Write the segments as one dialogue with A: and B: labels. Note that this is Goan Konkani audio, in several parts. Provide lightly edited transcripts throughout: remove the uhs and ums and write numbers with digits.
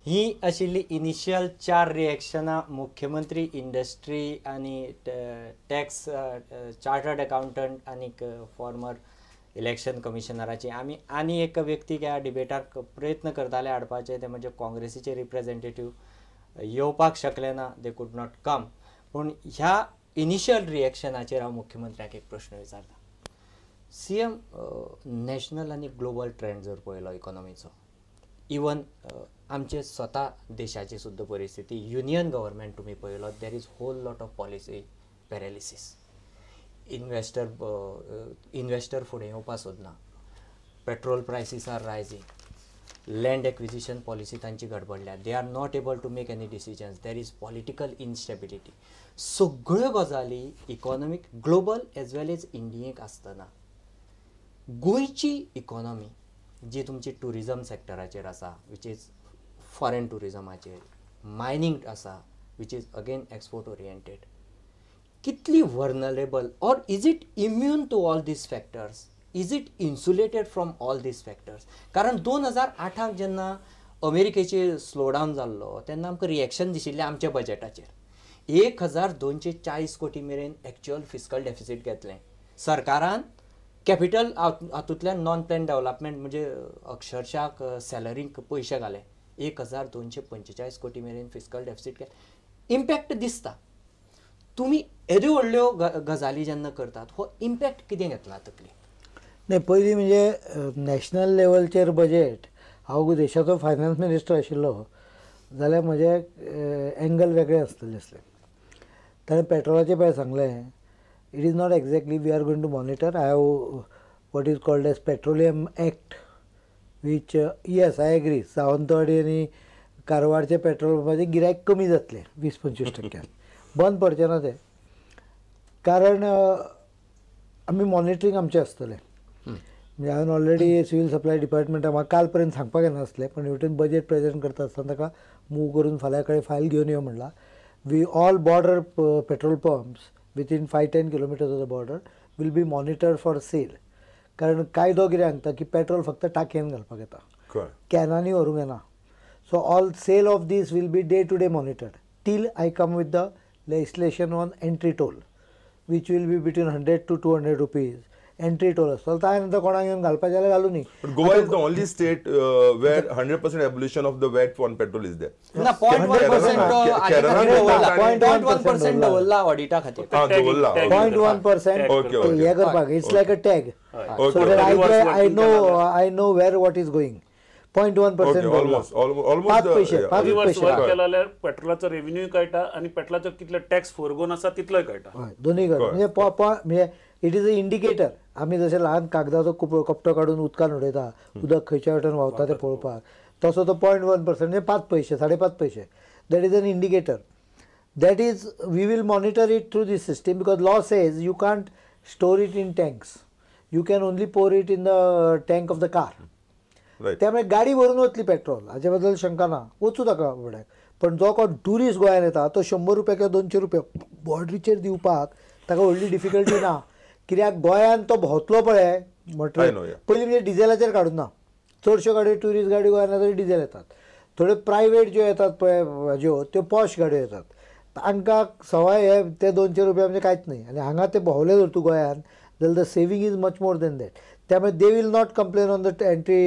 A: ही आशिल्ली इनिशियल 4 रिएक्शनां मुख्यमंत्री, इंडस्ट्री आनी टॅक्स, चार्टर्ड अकाउंटंट आनीक फॉर्मर इलेक्शन कमिशनराची. आमी आनी एक व्यक्तीक ह्या डिबेटाक प्रयत्न करताले हाडपाचे, ते म्हणजे काँग्रेसीचे रिप्रेझेंटेटीव येवपाक शकले ना, they could not कम. पूण ह्या इनिशियल रिएक्शनाचेर हांव मुख्यमंत्र्याक एक प्रश्न विचारता. सी एम, नॅशनल आनी ग्लोबल ट्रेंड जर पळयलो इकॉनॉमीचो, इवन आमचे स्वता देशाची सुद्दां परिस्थिती, युनियन गव्हर्मेंट तुमी पळयलो, there is whole lot of policy paralysis. Investor फुडें येवपाक सोदना, petrol prices are rising, land acquisition policy तांची गडबडल्या, they are not able to make any decisions, there is political instability. सगळ्यो गजाली economic global as well as इंडियेक आसतना गोंयची इकॉनॉमी जी तुमची टुरिजम सेक्टराचेर आसा, which is foreign टुरिजमाचेर, मायनींग आसा which is again export oriented, कितली vulnerable or is it immune to all these factors, is it insulated from all these factors? कारण 2008 जेन्ना अमेरिकेचेर स्लोडावन जाल्लो तेन्ना आमकां रिएक्शन दिशिल्लें आमच्या बजेटाचेर. 1240 कोटी मेरेन एक्च्युअल फिस्कल डेफिसीट घेतलें सरकारान. कॅपिटल हातूंतल्यान नॉन प्लॅन डेव्हलपमेंट म्हणजे अक्षरशाक सॅलरीक पयशे घाले, 1245 कोटी मेरेन फिस्कल डेफिसीट केलें. इम्पॅक्ट दिसता. तुमी येद्यो व्हडल्यो गजाली जेन्ना करतात, हो इम्पॅक्ट कितें घेतला तकली?
B: नाही, पयलीं म्हणजे नॅशनल लेवलचेर बजेट, हांव देशाचो फायनान्स मिनिस्टर आशिल्लो जाल्यार म्हजें एंगल वेगळें आसतलें आसलें. ताणें पेट्रोलाचें पळय सांगलें, it is not exactly we are going to monitor. I have what is called as petroleum act, which yes I agree, Sawantwadi आनी कारवारचे पेट्रोल पंपाचें गिरायक कमी जातलें 20-25%, बंद पडचें ना तें, कारण आमी मॉनिटरींग आमचें आसतलें. म्हणजे हांवें ऑलरेडी सिवील सप्लाय डिपार्टमेंटाक म्हाका काल पर्यंत सांगपाक येनासलें, पण हेवटेन बजेट प्रेजेंट करता आसतना ताका मूव करून फाल्यां कडेन फायल घेवन यो म्हणलां. We all border petrol pumps within 5-10 kilometres of the border will be monitored for sale. कारण कायदो कितें सांगता की पेट्रोल फक्त टाकयेन घालपाक येता, कॅनांनी व्हरूंक येना. So all sale of these will be day to day monitored till I come with the legislation on entry toll, which will be between 100 to 200 rupees entry toll आसतलो. ताच्या नंतर कोणाक येवन घालपाचें जाल्यार घालूं न्ही.
C: Goa is the only state where 100% abolition of the VAT on petrol is there.
A: ना, 0.1% दवरला ऑडिटा खातीर.
B: 0.1% हें करपाक, it's like a tag, so that I know where what is going. 0.1% 5 पैसे, 5 पैसे
D: केले जाल्यार पेट्रोलाचो रेव्हेन्यू कळटा आनी पेट्रोलाचो कितलो टॅक्स फोरगोन आसा तितलोय कळटा.
B: दोनूय कळटा. म्हणजे it is a indicator. आमी जशें ल्हान कागदाचो कपटो काडून उदकान उडयता, उदक खंयच्या वाटेन व्हांवता तें पळोवपाक, तसो तो 0.1% म्हणजे 5 पैसे, 5.5 पैसे. That is an indicator. That is we will monitor it through this system, because law says you can't store it in tanks, you can only pour it in the tank of the car. त्यामुळे गाडी भरून वतली पेट्रोल, हाचे बद्दल शंका ना, वचूं ताका फुड्याक. पण जो कोण ट्युरिस्ट गोंयान येता तो 100 रुपया किंवा 200 रुपया बॉर्डरीचेर दिवपाक ताका व्हडली डिफिकल्टी ना, कित्याक गोंयान तो भोंवतलो पळय म्हटल्यार पयलीं म्हणजे डिझेलाचेर काडून ना, चडश्यो गाडयो ट्युरिस्ट गाडी गोंयान तरी डिझेल येतात. थोड्यो प्रायवेट ज्यो येतात पळय हाज्यो त्यो पॉश गाडयो येतात, तांकां सवाय हे ते 200 रुपया म्हणजे कांयच न्ही. आनी हांगा ते भोंवले जर तूं गोंयान जाल्यार the saving is much more than that. त्यामुळे they will not complain on the entry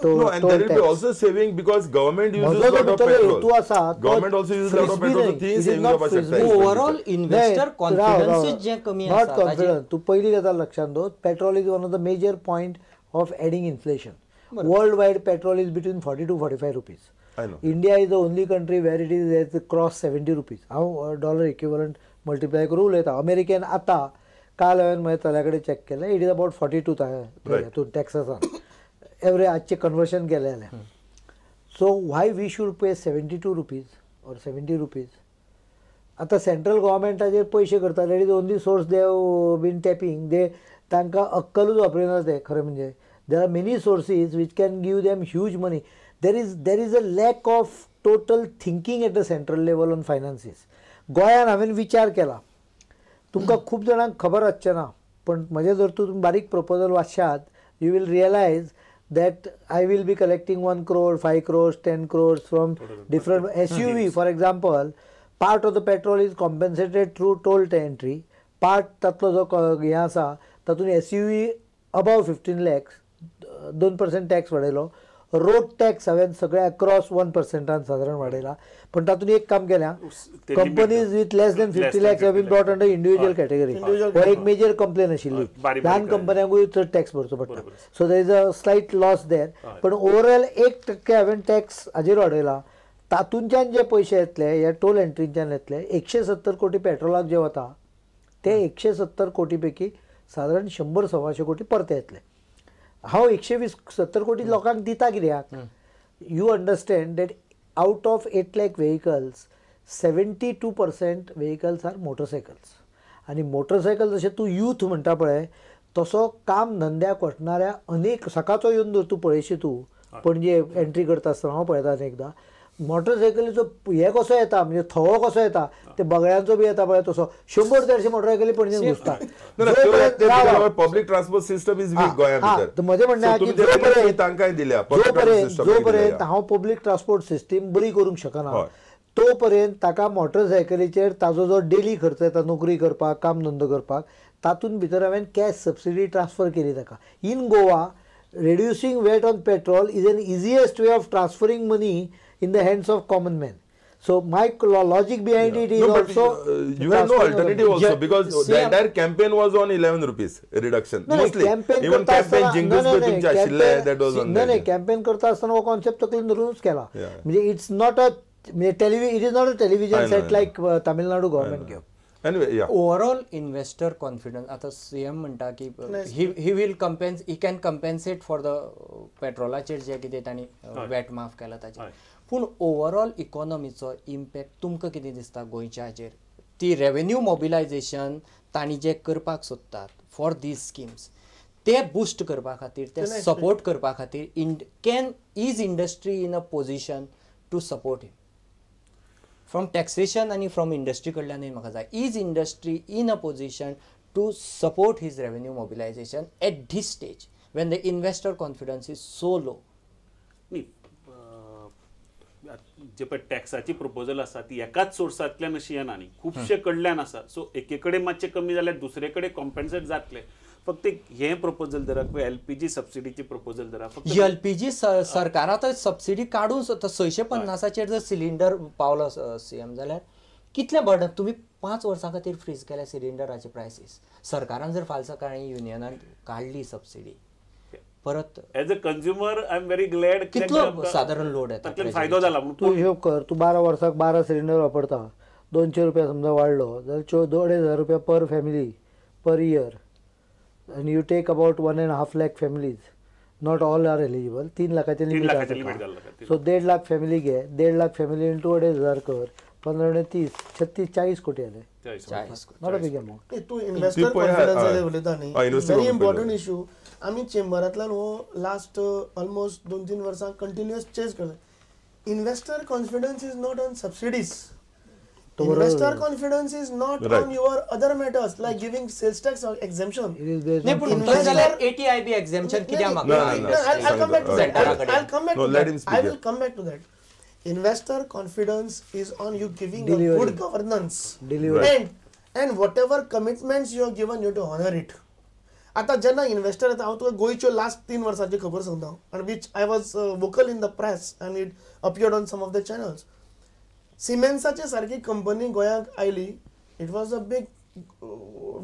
B: toll.
C: No, and there will be also saving because government uses lot of petrol.
B: तू आसा,
C: government also uses lot of petrol, so ती saving जावपाक शकता.
A: ओवरऑल इन्व्हेस्टर कॉन्फिडन्स जे कमी आसा,
B: not confidence. तू पयली गजाल लक्षात दवर, petrol is one of the major point of adding inflation. World wide petrol is between 40 to 45 rupees. India is the only country where it is cross 70 rupees. हांव डॉलर इक्विवलंट मल्टिप्लाय करून उलयता. अमेरिकेन आतां काल हांवें म्हज्या चल्या कडेन चॅक केलें, it is about 42 हातून टॅक्सासान एवरी आजचें कन्वर्शन केलें जाल्यार. So why we should pay 72 rupees or 70 rupees? आतां सेंट्रल गव्हर्मेंटाचेर पयशे करता, that is only source they have been tapping. They तांकां अक्कलूच वापरिना ते. खरें म्हणजे there are many sources which can give them huge money. There is a lack of total thinking at the central level on finances. गोंयान हांवें विचार केला, तुमकां खूब जाणांक खबर आसचें ना, पण म्हजें जर तूं बारीक proposal वाचशात, you will realise that I will be collecting 1 crore, 5 crores, 10 crores from different SUV. For example, part of the petrol is compensated through toll entry. Part तातलो जो हें आसा तातूंत SUV above 15 lakhs 2% tax वाडयलो. Road tax हांवें सगळे अक्रॉस 1% सादारण वाडयला. पण तातूंत एक काम केलां, companies with less than 50 lakhs have been brought under individual category. हो एक मेजर कंप्लेन आशिल्ली, ल्हान कंपन्यांकूय चड टॅक्स भरचो पडटा. So there is a slight loss there. पण ओवरऑल 1% हांवें टॅक्स हाजेर वाडयला. तातूंतल्यान जे पयशे येतले ह्या टोल एंट्रींच्यान येतले 170 कोटी पेट्रोलाक जे वता ते 170 कोटी पैकी सादारण 100-125 कोटी परते येतले. हांव 120-70 कोटी लोकांक दिता कित्याक? You understand that out of 8 lakh vehicles 72% vehicles are motorcycles. आनी मोटरसायकल जशें तूं यूथ म्हणटा पळय तसो काम धंद्याक वचणाऱ्या अनेक सकाळचो येवन जर तूं पळयशी, तूं पणजे एंट्री करता आसतना हांव पळयता एकदां मोटरसायकलीचो हे कसो येता, म्हणजे थवो कसो येता, ते बगळ्यांचो बी येता पळय तसो 100-150 मोटरसायकली पणजेन घुसता.
C: Public transport system is weak गोंया भितर.
B: म्हजें म्हणणें की जोपर्यंत हांव पब्लीक ट्रान्सपोर्ट सिस्टम बरी करूंक शकना तोपर्यंत ताका मोटरसायकलीचेर ताजो जो डेली खर्च येता नोकरी करपाक, काम धंदो करपाक, तातूंत भितर हांवें कॅश सबसिडी ट्रान्सफर केली ताका. In Goa reducing VAT on petrol is an easiest way of transferring money in the hands of common man. So my logic behind it is also
C: you have no alternative also, because the entire campaign was on 11 rupees reduction. Mostly even campaign jingles पळय तुमचे आशिल्ले, that was on.
B: नाही कॅम्पेन करता आसतना हो कॉन्सेप्ट तकलेन धरूनच केला. म्हणजे it's not a it is not a television set like Tamil Nadu government घेवन.
C: Anyway, yeah.
A: Overall investor confidence आता सीएम म्हणटा की he will compensate, he can compensate for the पेट्रोलाचेर जे कितें तांणी वॅट माफ केला ताचेर. पूण ओवरऑल इकॉनॉमीचो इम्पॅक्ट तुमकां कितें दिसता गोंयच्या हाचेर? ती रेवेन्यू मोबिलायजेशन तांणी जे करपाक सोदतात फॉर these schemes ते बुस्ट करपा खातीर, ते सपोर्ट करपा खातीर can is industry in a position to support him? From taxation आनी फ्रॉम इंडस्ट्री कडल्यानूय म्हाका जाय, is industry in a position to support his revenue mobilisation at this stage when the investor confidence is so low?
D: न्ही, जे पळय टॅक्साची प्रपोजल आसा ती एकाच सोर्सांतल्यान अशी येना न्ही, खुबशे कडल्यान आसा. सो एके कडेन मातशें कमी जाल्यार दुसरे कडेन कॉम्पेन्सेट जातलें. फक्त हें प्रपोजल धरा किंवा एलपीजी सबसिडीची प्रपोजल धरा. फक्त
A: एलपीजी सरकारान सबसिडी काडून 650 जर सिलिंडर पावलो सीएम जाल्यार कितलें बर्डन. तुमी 5 वर्सां खातीर फ्रीज केल्या सिलिंडराचे प्रायसीस. सरकारान जर फाल्यां सकाळीं युनियनान काडली सबसिडी परत
D: as a consumer I am very glad.
A: कितलो सादारण लोड येता,
D: फायदो जाला.
B: तूं हिशोब कर, तूं 12 वर्साक 12 सिलिंडर वापरता, 200 रुपया समजा वाडलो जाल्यार 2500 रुपया per family per year. And you take about 1.5 lakh families, not all are eligible. 3 लाखाचे लिमिट आसा. सो 1.5 लाख फॅमिली घे, 1.5 लाख फॅमिली इंटू 2500 कर, 15 30 36 40 कोटी आले. Not a big amount.
E: तूं इन्वेस्टर कॉन्फिडन्स उलयता न्ही, व्हेरी इम्पॉर्टंट इशू. आमी चेंबरांतल्यान हो लास्ट ऑलमोस्ट 2-3 वर्सां कंटिन्युअस चेज करता. Investor confidence is not on subsidies. Investor confidence is not on your other matters like giving sales tax or exemption.
A: नाही, पण जाल्यार ATIB exemption कित्याक मागता?
E: I'll come back to that. I'll come back to that. I will come back to that. Investor confidence is on you giving a good governance. Delivery. And whatever commitments you have given, you have to honor it. आता जेन्ना इन्वेस्टर येता, हांव तुका गोंयच्यो लास्ट 3 वर्सांची खबर सांगता, आनी which I was vocal in the press and it appeared on some of the channels. सिमेन्साचे सारकी कंपनी गोंयांत आयली, it was a big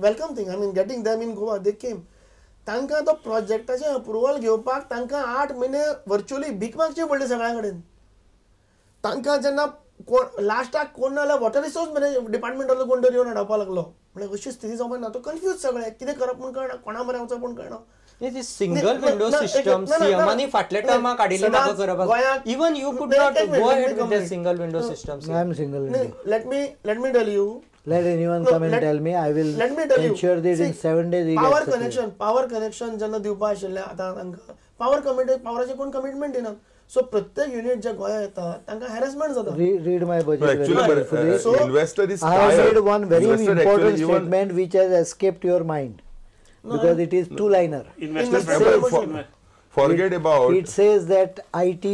E: welcome thing. I mean getting them in Goa, they came. तांकां तो प्रोजेक्टाचें अप्रुवल घेवपाक तांकां 8 म्हयने वर्च्युअली भीक मागची पडली सगळ्यां कडेन. तांकां जेन्ना कोण लास्टाक कोण ना जाल्यार वॉटर रिसोर्स डिपार्टमेंटाचो कोण तरी येवन हाडपाक लागलो. म्हणल्यार अशी स्थिती जावपाक ना, तो कन्फ्यूज सगळें कितें करप म्हूण कळना, कोणा मरे वचप म्हूण कळना.
A: सिंगल विंडो सिस्टम सीएमानी फाटल्या टर्मा काडिल्ली म्हाका खबर आसा. Even you could not go ahead with the single window system.
B: I am single window.
E: Let me tell you.
B: Let anyone come and tell me, I will ensure that in 7 days he gets it.
E: Power connection जेन्ना दिवपा आशिल्लें आतां तांकां पावर कमिटेड, पावराचें कोण कमिटमेंट दिना. सो प्रत्येक युनिट जे गोंयांत येता तांकां हॅरेसमेंट जाता.
B: Read my budget very carefully.
E: So
C: investor is
B: I have made one very important statement which has escaped your mind because it is two liner.
D: Investor
C: Forget about
B: it says that IT,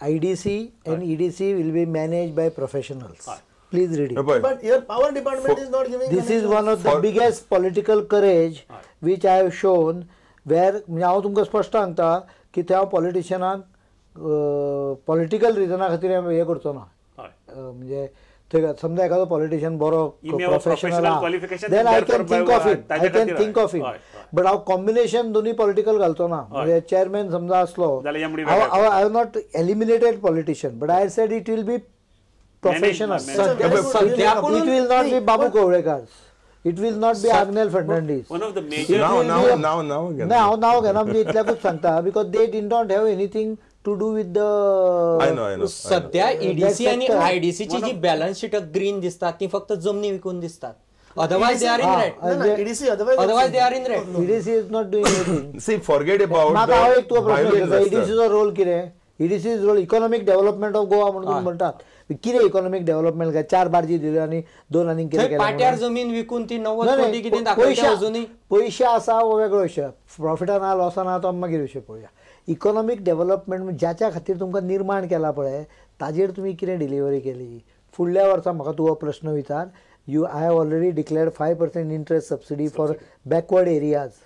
B: IDC and EDC will be managed by professionals. Please read it.
E: But your power department is not giving.
B: This is one of the biggest political courage which I have shown, where म्हणजे हांव तुमकां स्पश्ट सांगता की त्या पॉलिटिशियनाक पॉलिटिकल रिजना खातीर हें करचो ना. म्हणजे थंय समजा एखादो पॉलिटिशियन बरो प्रोफेशनल आहा, then I can think of it, I can think of it. But हांव कॉम्बिनेशन दोन्ही पॉलिटिकल घालचो ना. म्हणजे चेअरमॅन समजा आसलो, I have not eliminated politician, but I said it will be professional. It will not be Babu Kavlekar, it will not be Agnel Fernandes.
D: One of the major
C: नाव नाव
B: ना हांव नांव घेना, म्हणजे इतल्याकूच सांगता, because they did not have anything to do with the.
C: I know.
A: सध्या ईडीसी आणि आयडीसी ची जी बॅलन्स शीट ग्रीन दिसतात ती फक्त जमनी विकून दिसतात. Otherwise they are in red.
E: EDC
A: otherwise they are in red.
B: EDC is not doing anything.
C: See, forget about.
B: म्हाका हांव एक तुका प्रश्न विचारता, ईडीसीचो रोल कितें? EDC role economic development of Goa म्हणून म्हणटात. कितें इकॉनॉमिक डेव्हलपमेंट काय? 4 बार्जी दिल्यो आनी 2 आनी कितें केलें.
A: पाट्यार जमीन विकून ती 90 कोटी कितें दाखयता अजुनूय.
B: पयशे आसा हो वेगळो विशय, प्रॉफिटा ना लॉसा ना तो मागीर विशय पळोवया. इकॉनॉमिक डेव्हलपमेंट ज्याच्या खातीर तुमकां निर्माण केला पळय ताजेर तुमी कितें डिलिव्हरी केली. फुडल्या वर्सा म्हाका तूं हो प्रश्न विचार. I have already declared 5% interest subsidy for backward areas.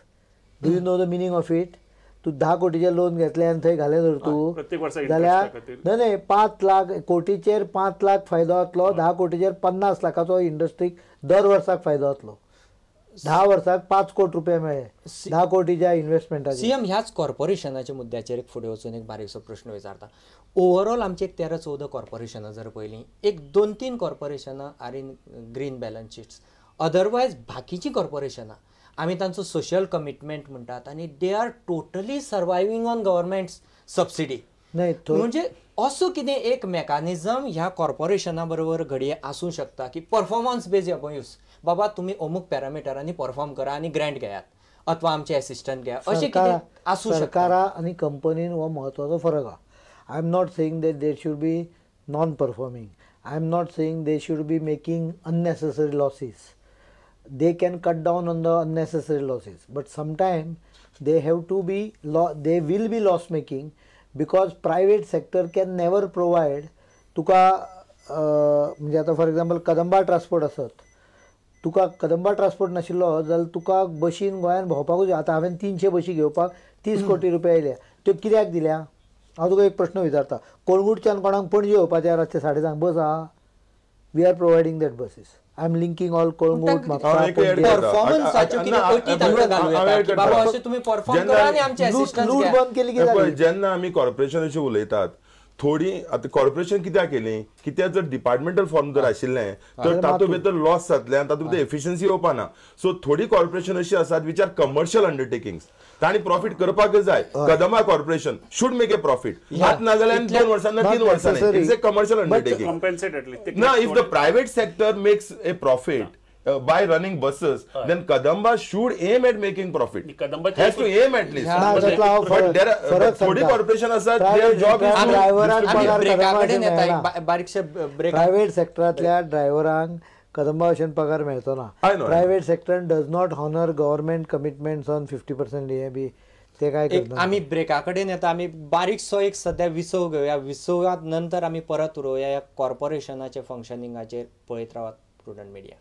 B: Do you know the meaning of it? तूं 10 कोटीचें लोन घेतलें आनी थंय घालें जर तूं जाल्यार न्हय न्हय 5 लाख कोटीचेर 5 लाख फायदो जातलो, 10 कोटीचेर 50 लाखाचो इंडस्ट्रीक दर वर्साक फायदो जातलो. 10 वर्साक 5 कोटी रुपया मेळ्ळे 10 कोटीच्या इन्व्हेस्टमेंटाचेर.
A: सीएम ह्याच कॉर्पोरेशनाच्या मुद्द्याचेर एक फुडें वचून एक बारीकसो प्रश्न विचारता. ओवरऑल आमचे एक 13-14 कॉर्पोरेशनां जर पळयलीं, एक 2-3 कॉर्पोरेशनां are in green balance sheets, otherwise बाकीचीं कॉर्पोरेशनां आमी तांचो सोशल कमिटमेंट म्हणटात आनी they are totally surviving on government subsidy. म्हणजे असो कितें एक मेकॅनिझम ह्या कॉर्पोरेशना बरोबर घडये आसूं शकता की परफॉर्मन्स बेज यूज, बाबा तुमी अमूक पॅरामिटरांनी परफॉर्म करा आनी ग्रँट घेयात अथवा आमचे एसिस्टंट घेयात, अशें कितें आसूं शकता.
B: सरकारा आनी कंपनीन हो म्हत्वाचो फरक आहा. I am not saying that they should be non performing, I am not saying they should be making unnecessary losses. They can cut down on the unnecessary losses, but sometimes they have to be they will be loss making because private sector can never provide. तुका म्हणजे आतां फॉर एग्जाम्पल कदंबा ट्रान्सपोर्ट आसत, तुका कदंबा ट्रान्सपोर्ट नाशिल्लो जाल्यार तुका बशीन गोंयान भोंवपाकूच. आतां हांवें 300 बशी घेवपाक 30 कोटी रुपया येयल्या, त्यो कित्याक दिल्या? हांव तुका एक प्रश्न विचारता, कोळंगूटच्यान कोणाक पणजे येवपाचें रातचें 5:30 बस आहा? We are providing that buses. I am linking all Calangute, Mapusa. लूट बंद केली की जाली.
C: जेन्ना आमी कॉर्पोरेशन विशीं उलयतात, थोडी आतां कॉर्पोरेशन कित्याक केली, कित्याक जर डिपार्टमेंटल फॉर्म जर आशिल्लें तर तातूंत भितर लॉस जातलें आनी तातूंत भितर एफिशियन्सी येवपा ना. सो थोडी कॉर्पोरेशन अशी आसात which are commercial अंडरटेकिंग्स, तांणी प्रॉफीट करपाकच जाय. Kadamba corporation should make a profit, आतां ना जाल्यार 2 वर्सां 3 वर्सांनी. It's a commercial undertaking ना. If the private sector makes a profit by running buses, then Kadamba should aim at making profit.
D: Kadamba
C: has to aim at least. But there are थोडी कॉर्पोरेशन आसात, their job is
B: private सेक्टरांतल्या ड्रायव्हरांक कदंबा भशेन पगार मेळचो ना. Private sector does not honour government commitments on 50% हे बी ते काय करना.
A: आमी ब्रेका कडेन येता, आमी बारीकसो एक सद्या विसव घेवया, विसवा नंतर आमी परत उलोवया ह्या कॉर्पोरेशनाच्या फंक्शनिंगाचेर. पळयत रावात प्रुडंट मिडिया.